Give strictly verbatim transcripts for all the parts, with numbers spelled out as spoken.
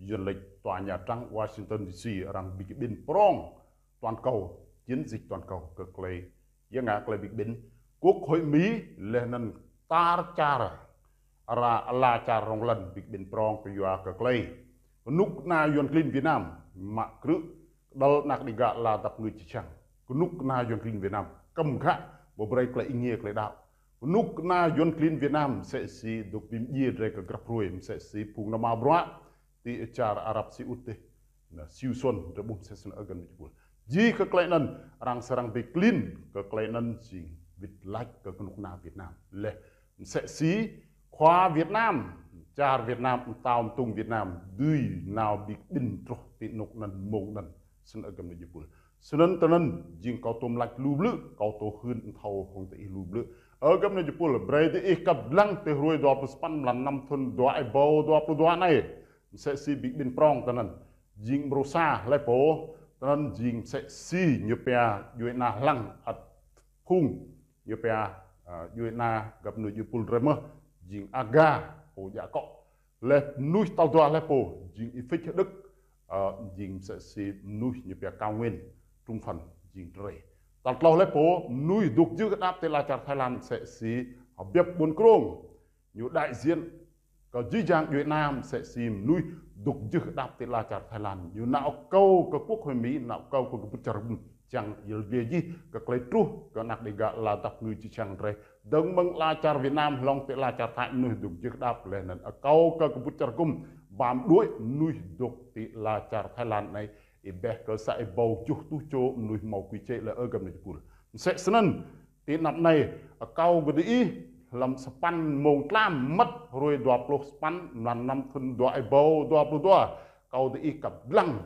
Yuăn lač tòa Nhà Trắng Washington D C arăng bi kƀĭn prŏng toàn cầu, chiến dịch toàn cầu kơ klei, ya ngă klei bi kƀĭn Quốc hội Mỹ leh anăn tar čar, ala, ala čar rŏng lăn bi kƀĭn prŏng kyua kơ klei knŭk kna Yuăn klin Việt Nam mă krư̆ kđăl anak Đêga ala dăp ngư čư̆ čhiăng. Knŭk kna Yuăn klin Việt Nam kăm ghă, amâo brei klei êngiê klei đăo. Knŭk kna Yuăn klin Việt Nam msĕ si dôk bi mdjiê drei kơ grăp hruê, msĕ si phung nao mă bruă ti čar Arab Saudi dih. Nah, Siu Sun drei ƀuh msĕ snăn ơ găp djuê jih êpul. Jih kơ klei anăn arăng srăng bi klin kơ klei anăn jing wĭt lač kơ knŭk kna Việt Nam. Leh msĕ si khua Việt Nam, čar Việt Nam, mtao mtŭng Việt Nam dưi nao bi kƀĭn truh ti anôk anăn mông anăn. Snăn ơ găp djuê jih êpul. Snăn tinăn jing kâo tuôm lač lu blư̆, kâo tuôm hưn mthâo hŏng diih lu blư̆. Ơ găp djuê jih êpul, brei diih kăp dlăng ti hruê dua pluh sa păn mlan năm thŭn dua êbâo dua pluh dua anei. Msĕ si bi kƀĭn prŏng tinăn. Jing mrô sa hlei pô, tinăn jing msĕ si ñu pia djuê ana hlăng ăt phung, ñu pia, a, djuê ana găp djuê jih êpul drei mơh, jing Aga, pô djă akŏ. Leh mnuih tal dua hlei pô, jing Y Phích Đức, a, jing msĕ si mnuih ñu pia Cao Nguyên, trung phần, jing drei. Tal tlâo hlei pô, mnuih dôk jưh kơ đăp ti ala čar Thái Lan msĕ si Biăp Ƀuôn Krông. Ñu đại diện kơ jih jang djuê ana msĕ si mnuih dôk jưh kơ đăp ti ala čar Thái Lan. Ñu nao akâo kơ Quốc hội Mỹ, nao akâo kơ kbŭt čar hgŭm čiăng yăl dliê jih kơ klei truh kơ anak Đêga ala dăp ngư čư̆ čhiăng drei. Dơ̆ng mơ̆ng ala čar Việt Nam hlŏng ti ala čar Thái mnuih dôk jưh kơ đăp leh anăn akâo kơ kbŭt čar hgŭm ba mđuĕ mnuih dôk ti ala čar Thái Lan anei, êbeh kơ sa êbâo kjuh êtuh čô mnuih mâo quy chế leh ơ găp djuê jih êpul. Msĕ snăn, ti anăp anei, akâo kơ diih, hlăm sa păn mông tlam mmăt hruê dua pluh sa păn mlan năm thŭn dua êbâo dua pluh dua, akâo diih kăp dlăng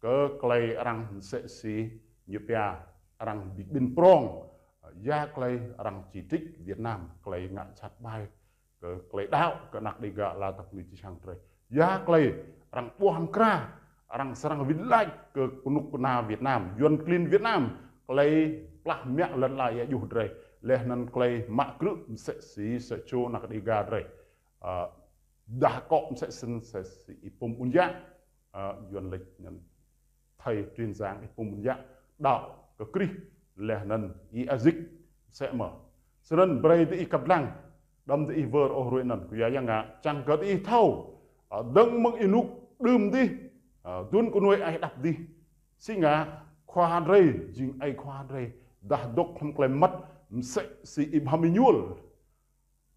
kơ klei arăng msĕ si ñu pia arăng bi kƀĭn prŏng, ya klei arăng chỉ trích Việt Nam, klei ngă jhat ƀai kơ klei đăo kơ anak Đêga ala dăp ngư čư̆ čhiăng drei. Ya klei arăng ƀuah mkra, arăng srăng wĭt lač kơ knŭk kna Việt Nam, Yuăn klin Việt Nam, klei plah mă lăn ala êa juh drei, leh anăn klei mă krư̆ msĕ si sa čô anak Đêga drei. A, dah akŏ msĕ snăn msĕ si Y Pum Ƀuôn Yă, a, Yuăn lač anăn thầy truyền giảng Y Pum Ƀuôn Yă đăo kơ Krist leh anăn Y Azik msĕ mơh. Snăn brei diih kăp dlăng, đăm diih wơr ôh hruê anăn, kyua ya ngă, čiăng kơ diih thâo, a, dơ̆ng mơ̆ng ênuk đưm dih, a, dŭn knuê aê đăp dih. Si ngă, khua drei, jing aê khua drei, dah dôk hlăm klei mmăt, msĕ si Y Bham Êñuôl.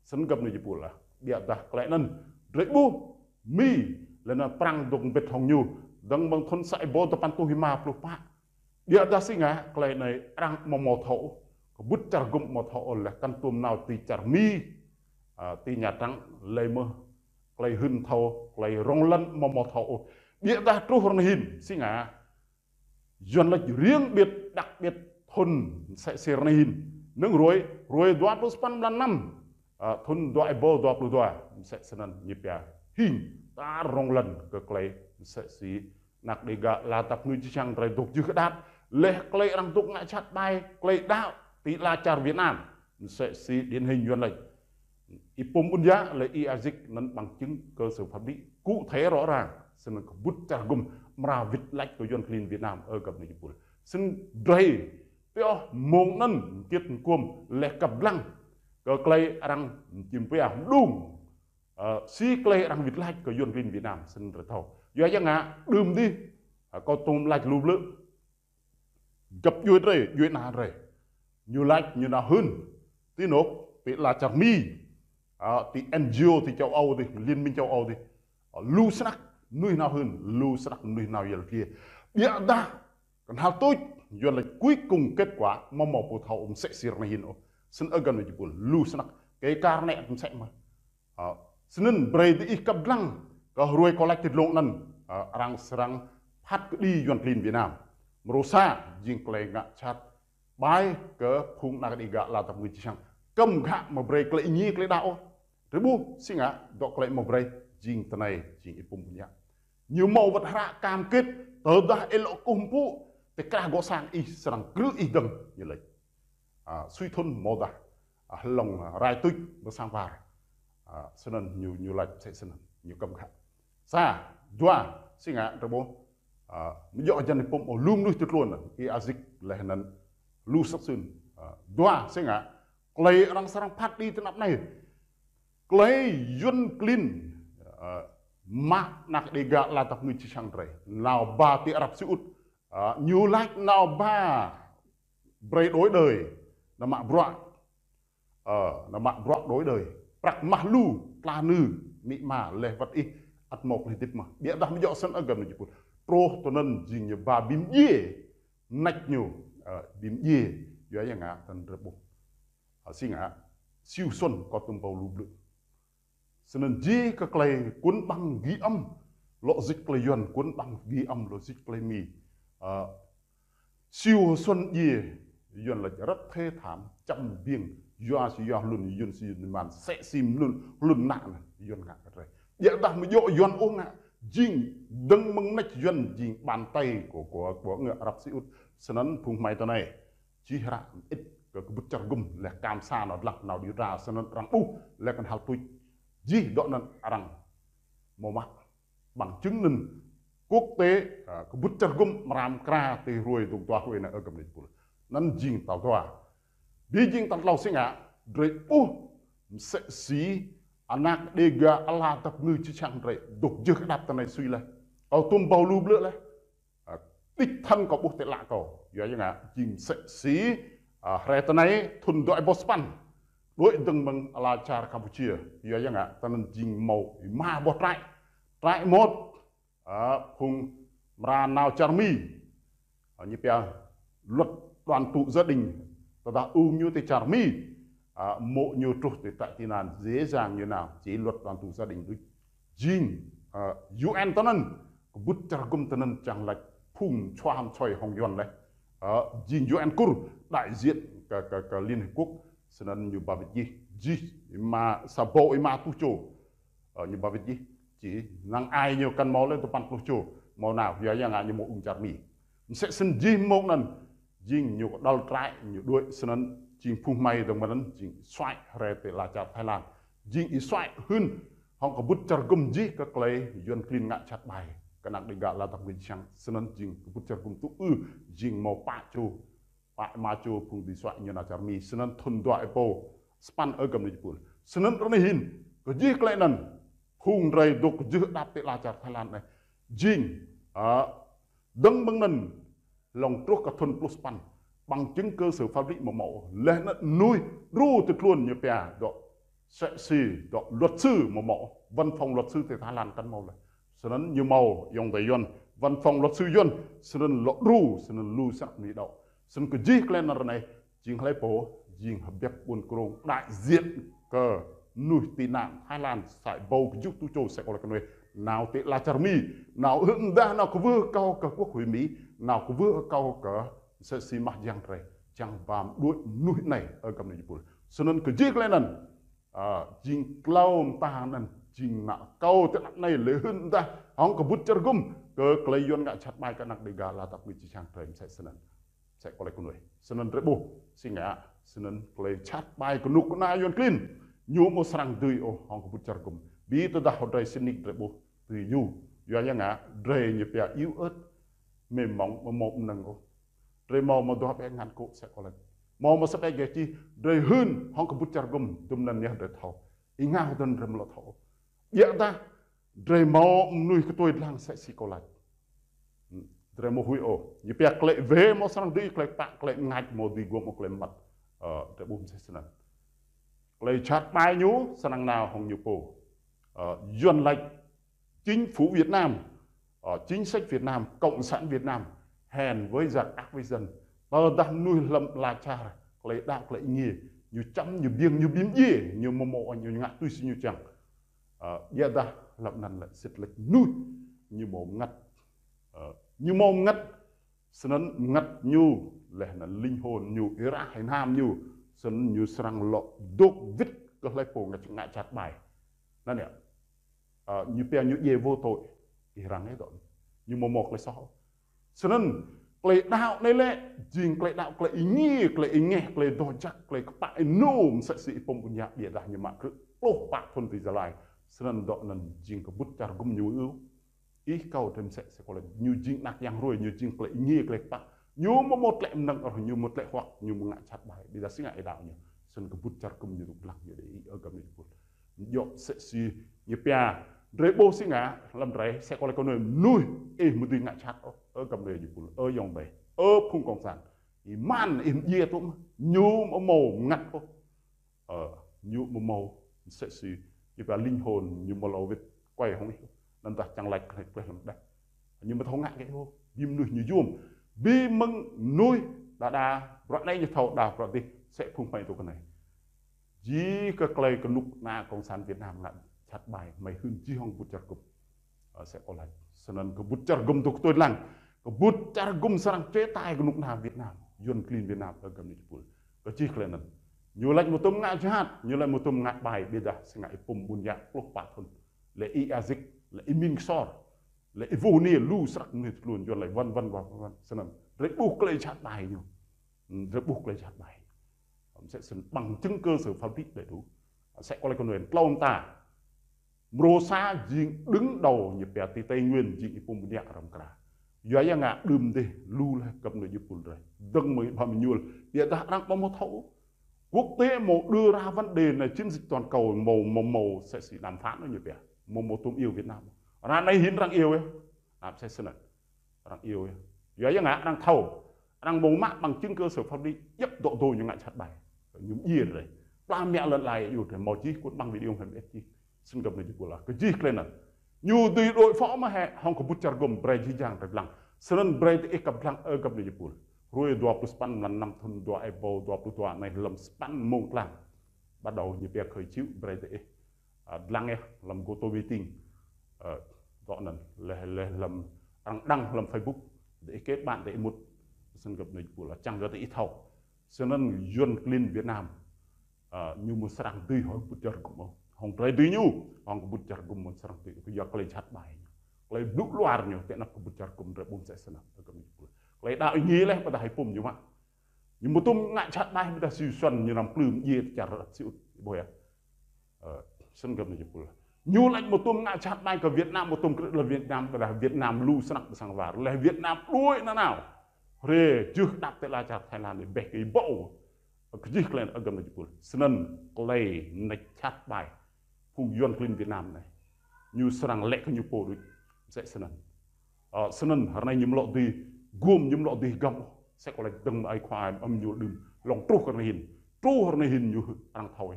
Snăn găp djuê jih êpul ah. Ƀiădah klei anăn, drei ƀuh, Mi, leh anăn Prăng dôk mbĭt hŏng ñu, dơ̆ng mơ̆ng thŭn sa êbâo dua păn êtuh êma pluh pă. Ƀiădah si ngă, klei anei arăng amâo mâo thâo, kbŭt čar hgŭm amâo thâo leh kăn tuôm nao ti čar Mi, a, ti Nhà Trắng lei mơh, klei hưn thâo, klei rŏng lăn amâo mâo thâo. Ƀiădah truh ară anei hĭn, si ngă, Yuăn lač riêng biệt, đặc biệt thŭn msĕ si ară anei hĭn. Năng hruê, hruê dua pluh sa păn mlan năm, a, thŭn dua êbâo dua pluh dua, msĕ snăn ñu pia hing, tar rŏng lăn kơ klei, msĕ si anak Đêga ala dăp ngư čư̆ čhiăng drei dôk jưh kơ đăp. Leh klei arăng dôk ngă jhat ƀai, klei đăo, ti ala čar Việt Nam. Msĕ si điển hình Yuăn lač. Y Pum Ƀuôn Yă leh Y Azik anăn bằng chứng cơ sở pháp lý cụ thể rõ ràng. Snăn kbŭt čar hgŭm amra wĭt lač kơ Yuăn klin Việt Nam ơ găp djuê jih êpul. Snăn drei, pioh mông anăn mkiêt mkuôm leh kăp dlăng kơ klei arăng mčim pia mđung. Ơ, si klei arăng wĭt lač kơ Yuăn klin Việt Nam, snăn drei thâo. Yua ya ngă, đưm dih, ơ, kâo tuôm lač lu blư̆. Găp djuê drei, djuê ana drei. Ñu lač, ñu nao hưn. Ti anôk, ti ala čar Mi. A, ti N G O, ti châu Âu dih, Liên minh châu Âu dih. A, lu snăk, mnuih nao hưn, lu snăk, mnuih nao yăl dliê. Ƀiădah, knhal tuč, Yuăn lač cuối cùng kết quả, amâo mâo pô thâo msĕ si ară anei hĭn ôh. Snăn ơ găp djuê jih êpul, lu snăk, kơ kar anei msĕ mơh. A, snăn brei diih kăp dlăng, kơ hruê kâo lač ti dlông anăn, a, arăng srăng phat kđi Yuăn klin Việt Nam. Mrô sa, jing klei ngă jhat ƀai kơ phung anak Đêga ala dăp ngư čư̆ čhiăng. Kăm ghă amâo brei klei êngiê klei đăo ôh. Drei ƀuh, si ngă, dŏ klei amâo brei, jing tinei, jing Y Pum Ƀuôn Yă. Ñu mâo wăt hră cam kết, tơdah ih lŏ kkuh mpŭ, ti krah gŏ sang ih srăng krư̆ ih dơ̆ng, ñu lač. A, sui thŭn mâo dah, a, hlŏng, a, rai tuč ƀơ sang war. A, snăn ñu, ñu lač msĕ snăn, ñu kăm ghă. Sa, Dua, si ngă drei ƀuh, a, mjŏ jăn pum ôh lu mnuih ti tluôn, Y-Azik leh anăn lu săk sưn. A, dua, si ngă, klei arăng srăng phat kđi ti anăp anei. Klei Yuăn klin, a, mă anak Đêga ala dap kngư čư̆ čhiăng drei. Nao ba ti Arab Saudi. A, ñu lač nao ba brei đổi đời, nao mă bruă. Ơ, nao mă bruă đổi đời. Prăk mah lu, tla nư, mĭ ma, leh wăt ih, ăt mâo klei hdĭp mơh. Ƀiădah mjŏ snăn ơ găp ni jipul. Truh tinăn jing ñu ba bi mdjiê, mnêč ñu, ơ, bi mdjiê. Yua ya ngă, tinăn drei ƀuh. Ơ, si ngă, siu sun kâo tuôm ƀâo lu blư̆. Snăn jih kơ klei kuôn ƀăng ghi âm, lŏ sĭt klei Yuăn kuôn ƀăng ghi âm, lŏ sĭt klei Mi. Ơ, siu sun djiê, Yuăn lač rất thê thảm, čăm biêng, yua si yua hlŭn, Yuăn si Yuăn man, sĕ si hlŭn, hlŭn nă nă, Yuăn ngă kơ drei. Ƀiădah mjŏ Yuăn ôh ngă, jing dơ̆ng mơ̆ng mnêč Yuăn jing bàn tay của, của, của ngă Arab Saudi. Snăn phung hmei tinei. Čih hră mơĭt kơ kbŭt čar gŭm leh kam sa nao dlăng nao điều tra snăn arăng ƀuh leh knhal tuč. Jih dŏ anăn arăng mâo mă. Bằng chứng anăn quốc tế, a, kbŭt čar gŭm mram kra ti hruê dôk dua hruê anăn ơ găp ni jipul. Anăn jing tal dua. Bi jing tal tlâo si ngă, drei ƀuh msĕ si anak Đêga ala dap kngư čư̆ čhiăng drei dôk jưh kđap tinei sui leh. Kâo tuôm ƀâo lu blư̆ leh. A, đích thân kâo ƀuh ti lă kâo. Yua ya ngă, jing msĕ si, a, hruê tinei thŭn dua êbâo sa păn. Đuĕ dơ̆ng mơ̆ng ala čar Campuchia. Yua ya ngă, tinăn jing mâo êma boh trại. Trại một, a, phung mra nao čar Mi. A, ñu pia luật đoàn tụ gia đình. Tơdah ung ñu ti čar Mi. A, mô̆ ñu truh ti trại tị nạn dễ dàng ñu nao. Chỉ luật đoàn tụ gia đình đuč. Jing, a, U N tinăn, kbŭt čar gŭm tinăn čiăng lač phung čhuam čhuai hŏng Yuăn leh. A, jing U N Kur, đại diện kơ, kơ, kơ Liên Hiệp Quốc, snăn ñu ba wĭt jih, jih êma, sa êbâo êma êtuh čô. A, ñu ba wĭt jih, či năng ai ñu kăn mâo leh dua păn pluh čô, mâo nao, yua ya ngă ñu mâo ung čar Mi. Msĕ snăn jih mâo anăn, jing ñu kđăl trại, ñu đuĕ snăn, jing phung hmei dơ̆ng mơ̆ng anăn, jing suaih hriê ti ala čar Thái Lan. Jing Y-Suaih hưn, hŏng kbŭt čar gŭm jih kơ klei Yuăn klin ngă jhat ƀai. Kơ anak Đêga ala dap kngư čư̆ čhiăng, snăn jing kbŭt čar gŭm tŭ ư, jing mâo pă čô, pă êma čô phung Y-Suaih ñu nao čar Mi, snăn thŭn dua êbâo sa păn ơ găp ni jipul. Snăn ară anei hĭn, kơ jih klei anăn, phung drei dôk jưh kđap ti ala čar Thái Lan anei. Jing, a, dơ̆ng mơ̆ng anăn, hlŏng truh kơ thŭn pluh sa păn. Bằng chứng cơ sở pháp lý amâo mâo. Leh anăn mnuih đru ti tluôn ñu pia dŏ sĕ si dŏ luật sư amâo mâo. Văn phòng luật sư ti Thái Lan kăn mâo leh. Snăn ñu mâo ayŏng adei Yuăn. Văn phòng luật sư Yuăn. Snăn lŏ đru, snăn lu snăk mnuih đăo. Snăn kơ jih klei anăn ară anei, jing hlei pô, jing hbiăp ƀuôn krông đại diện kơ mnuih tị nạn Thái Lan sa êbâo kjuh êtuh čô msĕ kâo lač kơ anei, nao ti ala čar Mi, nao hưn mdah, nao kwưh akâo kơ quốc hội Mi, nao kwưh akâo kơ msĕ si mah jiăng drei, čiăng ba mđuĕ mnuih anei, ơ găp ni jipul. Snăn kơ jih klei anăn, a, jing tlâo mta anăn, jing nao akâo ti anăp anei leh hưn mdah, hŏng kbŭt čar gŭm, kơ klei Yuăn ngă jhat ƀai kơ anak Đêga ala dap kngư čư̆ čhiăng drei msĕ snăn. Msĕ kâo lač kơ anei. Snăn drei ƀuh, si ngă, snăn klei jhat ƀai knŭk kna Yuăn klin. Ñu amâo srăng dưi ôh, hŏng kbŭt čar gŭm. Bi tơdah hŏng drei sĭt nik drei ƀuh, dưi ñu. Yua ya ngă, drei ñu pia iu ơ̆t. Mê mông, amâo mâo mnơ̆ng ôh. Drei mâo mă dua ƀĕ ngăn kô̆ msĕ kâo lač. Mâo mă sa ƀĕ geh čih, drei hưn, hŏng kbŭt čar gŭm, dŭm anăn yơh drei thâo. Êngao dơ̆ng drei amâo lŏ thâo. Ƀiădah, drei mâo mnuih ktuê dlăng msĕ si kâo lač. Drei amâo huĭ ôh. Ñu pia klei wê amâo srăng dưi, klei kpă, klei mngač amâo dưi guôm ôh klei mmăt. Ơ, drei ƀuh msĕ snăn. Klei jhat ƀai ñu srăng nao hŏng ñu pô. Ơ, Yuăn lač chính phủ Việt Nam, ơ, chính sách Việt Nam, cộng sản Việt Nam, hèn với giặc ác với dân. Tơdah mnuih hlăm ala čar, klei đăo, klei êngiê, ñu čăm, ñu biêng, ñu bi mdjiê, ñu amâo mâo, ñu ngă tui si ñu čiăng. Ơ, ƀiădah hlăm anăn lĕ sĭt lač mnuih, ñu mâo mngăt. Ơ, ñu mâo mngăt, snăn mngăt ñu, leh anăn linh hồn ñu, êrah ênham ñu, snăn ñu srăng lŏ dôk wĭt kơ hlei pô ngă, ngă jhat ƀai. Anăn yơh. Ơ, ñu pia ñu djiê vô tội, ih răng ih dŏ. Ñu amâo mâo klei soh. Snăn, klei đăo anei lĕ, jing klei đăo, klei êngiê, klei êngeh, klei doh jăk, klei kpă ênô, msĕ si Y-Pum Ƀuôn Yă ƀiădah ñu mă krư̆ pluh pă thŭn ti Gia Lai. Snăn dŏ anăn jing kbŭt čar gŭm ñu ư. Ih kâo drei msĕ si kâo lač, ñu jing anak yang hruê, ñu jing klei êngiê klei kpă. Ñu amâo mâo tlĕ mnơ̆ng ôh, ñu mâo tlĕ huăk, ñu mâo ngă jhat ƀai. Ƀiădah si ngă êđăo ñu. Snăn kbŭt čar gŭm ñu dôk dlăng ñu dê ih, ơ găp djuê jih êpul. Djŏ msĕ si ñu pia. Drei ƀuh si ngă, hlăm drei, si kâo lač kơ nuê mnuih, ih amâo dưi ngă jhat ôh, ơ găp djuê jih êpul, ơ ayŏng adei, ơ phung cộng sản. Ih man, ih mdjiê tŭ mơh, ñu amâo mâo mngăt ôh. Ơ, ñu amâo mâo msĕ si, ñu pia linh hồn, ñu amâo lŏ wĭt quay hŏng ih. Anăn dah čiăng lač klei, klei hlăm đeh. Ñu amâo thâo ngă kơ ôh, bi mnuih ñu yuôm. Bi mơ̆ng mnuih đa đa, bruă anei ñu thâo đa bruă dih, msĕ phung hmei tŭ kơ anei. Jih kơ klei knŭk kna cộng sản Việt Nam ngă jhat ƀai, hmei hưn jih hŏng kbŭt čar gŭm. Ơ, si kâo lač. Snăn kbŭt čar gŭm dôk tui dlăng. Kbŭt čar gŭm srăng chế tài knŭk kna Việt Nam. Yuăn klin Việt Nam, ơ găp djuê jih êpul. Kơ jih klei anăn. Ñu lač amâo tuôm ngă jhat, ñu lač amâo tuôm ngă ƀai, ƀiădah si ngă Y-Pum Ƀuôn Yă pluh pă thŭn. Leh Y-Azik, leh Y-Min Ksor, leh Y-Vô Niê, lu snăk mnuih tluôn, Yuăn lač vân vân vân vân. Snăn. Drei ƀuh klei jhat ƀai ñu. Hmm, drei ƀuh klei jhat ƀai. Msĕ snăn bằng chứng cơ sở pháp lý đầy đủ. Si kâo lač kơ nuê tlâo mta. Mrô sa jing đứng đầu ñu pia ti Tây Nguyên jing Y-Pum Ƀuôn Yă arăng mkra. Yua ya ngă đưm dih lu leh găp djuê jih êpul drei. Dơ̆ng mơ̆ng ƀăng mñuôl. Ƀiădah arăng amâo mâo thâo. Quốc tế amâo đưa ra vấn đề này chiến dịch toàn cầu amâo, amâo, amâo msĕ si đàm phán ñu pia. Amâo, amâo tuôm iêu Việt Nam. Ară anei hĭn arăng iêu yơh. Ăt msĕ snăn. Arăng iêu yơh. Yua ya ngă arăng thâo. Arăng mâo mă bằng chứng cơ sở pháp lý, djăp dŏ dô ñu ngă jhat ƀai. Ñu mdjiê drei. Pla mă lăn ala iêu drei, mâo jih, kŭn ƀăng video hĕ mơĭt jih. Snăn găp djuê jih êpul ah. Kơ jih klei anăn. Ñu dưi đối phó mơh hĕ, hŏng kbŭt čar gŭm brei jih jang drei dlăng. Snăn brei diih kăp dlăng, ơ găp djuê jih êpul. Hruê dua pluh sa păn mlan năm thŭn dua êbâo dua pluh dua anei hlăm sa păn mmông tlam. Bắt đầu ñu pia khởi chiếu brei diih. Ơ, dlăng yơh, hlăm GoToWedding. Ơ, dŏ anăn, leh, leh hlăm, arăng đăng hlăm Facebook. Diih kết bạn, diih mŭt. Snăn găp djuê jih êpul ah. Čiăng kơ diih thâo. Snăn Yuăn klin Việt Nam. Ơ, ñu amâo srăng dưi hŏng kbŭt čar gŭm ôh. Hŏng drei dưi ñu, hŏng kbŭt čar gŭm amâo srăng dưi. Kyua klei jhat ƀai ñu. Klei blŭ luar ñu, ti anăp kbŭt čar gŭm drei ƀuh msĕ snăn. Klei đăo êngiê leh, ƀiădah Y-Pum ñu mă. Ñu amâo tuôm ngă jhat ƀai, ƀiădah si Yuăn ñu năm plư mdjiê ti čar Arăp Siut, ƀuh yơh. Ơ, snăn găp djuê jih êpul. Ñu lač amâo tuôm ngă jhat ƀai kơ Việt Nam, amâo tuôm krư̆ leh Việt Nam, ƀiădah Việt Nam lu snăk ƀơ sang war. Leh Việt Nam đuĕ nanao. Hriê jưh đăp ti ala čar Thái Lan anei ƀĕ kơ êbâo. Kơ jih klei anăn ơ găp djuê jih êpul. Snăn klei mnêč jhat ƀai. Phung Yuăn klin Việt Nam anei. Ñu srăng lĕ kơ ñu pô đuč. Msĕ snăn. Ơ, snăn, ară anei ñu amâo lŏ dưi, gŭm ñu amâo lŏ dưi hgăm. Si kâo lač dơ̆ng mơ̆ng ai khua ai, ƀăng mñuôl đưm. Hlŏng truh kơ ară anei hĭn. Truh ară anei hĭn ñu arăng thâo.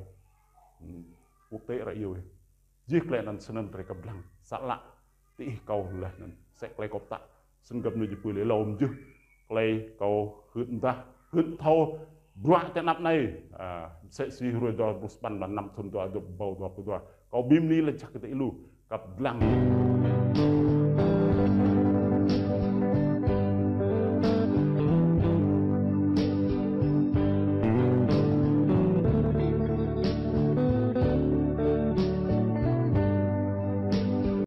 Hmm. Quốc tế arăng iêu. Jih klei anăn snăn drei kăp dlăng. Sa lă. Ti ih kâo leh anăn. Si klei kâo ptah. Snăn găp djuê jih êpul leh lŏ mjưh. Klei kâo hưn mdah. Hưn thâo. Bruă ti anăp anei. Ơ, msĕ si hruê dua pluh sa păn mlan năm thŭn dua êbâo dua pluh dua. Kâo bi mni lač jăk kơ diih lu. Kăp dlăng.